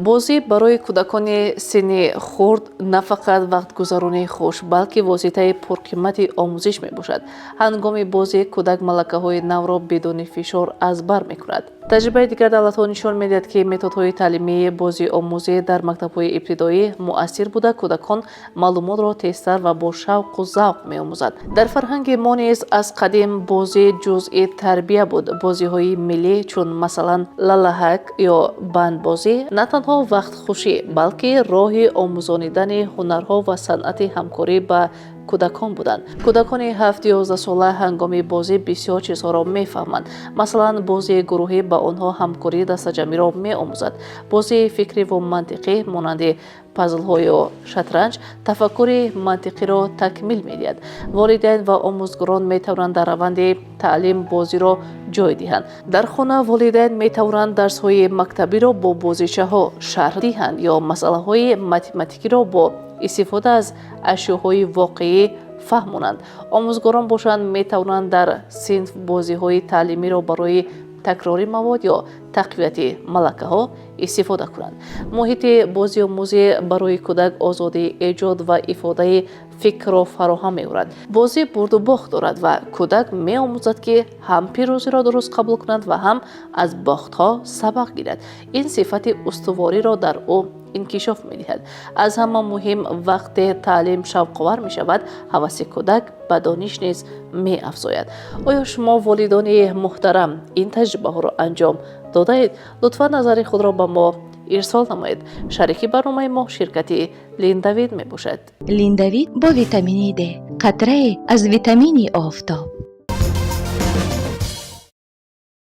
Бозӣ барои кӯдакони синни хурд на фақат вақтгузаронии хуш, балки воситаи пурқимати омӯзиш мебошад. Ҳангоми бозӣ кӯдак малакаҳои навро бидуни фишор аз бар мекунад. Таҷрибаи дигар давлатҳо нишон медиҳад, ки методҳои таълимии бозиомӯзӣ дар мактабҳои ибтидоӣ муассир буда, кӯдакон маълумотро тезтар ва бо шавқу завқ меомӯзанд. Дар фарҳанги мо низ аз қадим бозӣ ҷузъи тарбия буд. Бозиҳои миллӣ, чун масалан лаллаҳак ё бандбозӣ, на танҳо вақтхушӣ, балки роҳи омӯзонидани ҳунарҳо ва санъати ҳамкорӣ ба кӯдакон буданд. Кӯдакони 7-11 сола ҳангоми бозӣ бисёр чизҳоро мефаҳманд. Масалан, бозии гурӯҳӣ ба онҳо ҳамкории дастаҷамъиро меомӯзад. Бозии фикриву мантиқӣ, монанди пазлҳо ё шатранҷ, тафаккури мантиқиро такмил медиҳад. Волидайн ва омӯзгорон метавонанд дар раванди таълим бозиро ҷой диҳанд. Дар хона волидайн метавонанд дарсҳои мактабиро бо бозичаҳо шарҳ диҳанд ё масъалаҳои математикиро бо истифода аз ашёҳои воқеӣ фаҳмонанд. Омӯзгорон бошанд, метавонанд дар синф бозиҳои таълимиро барои такрори мавод ё тақвияти малакаҳо истифода кунанд. Муҳити бозиомӯзӣ барои кӯдак озодии эҷод ва ифодаи фикрро фароҳам меорад. Бозӣ бурду бохт дорад ва кӯдак меомӯзад, ки ҳам пирӯзиро дуруст қабул кунад ва ҳам аз бохтҳо сабақ гирад. Ин сифати устувориро дар ӯ инкишоф медиҳад. Аз ҳама муҳим, вақте таълим шавқовар мешавад, ҳаваси кӯдак ба дониш низ меафзояд. Оё шумо, волидони муҳтарам, ин таҷрибаҳоро анҷом додаед? Лутфан назари худро ба мо ирсол намоед. Шарики барномаи мо ширкати Линдавид мебошад. Линдавид бо витамини Д, қатрае аз витамини офтоб.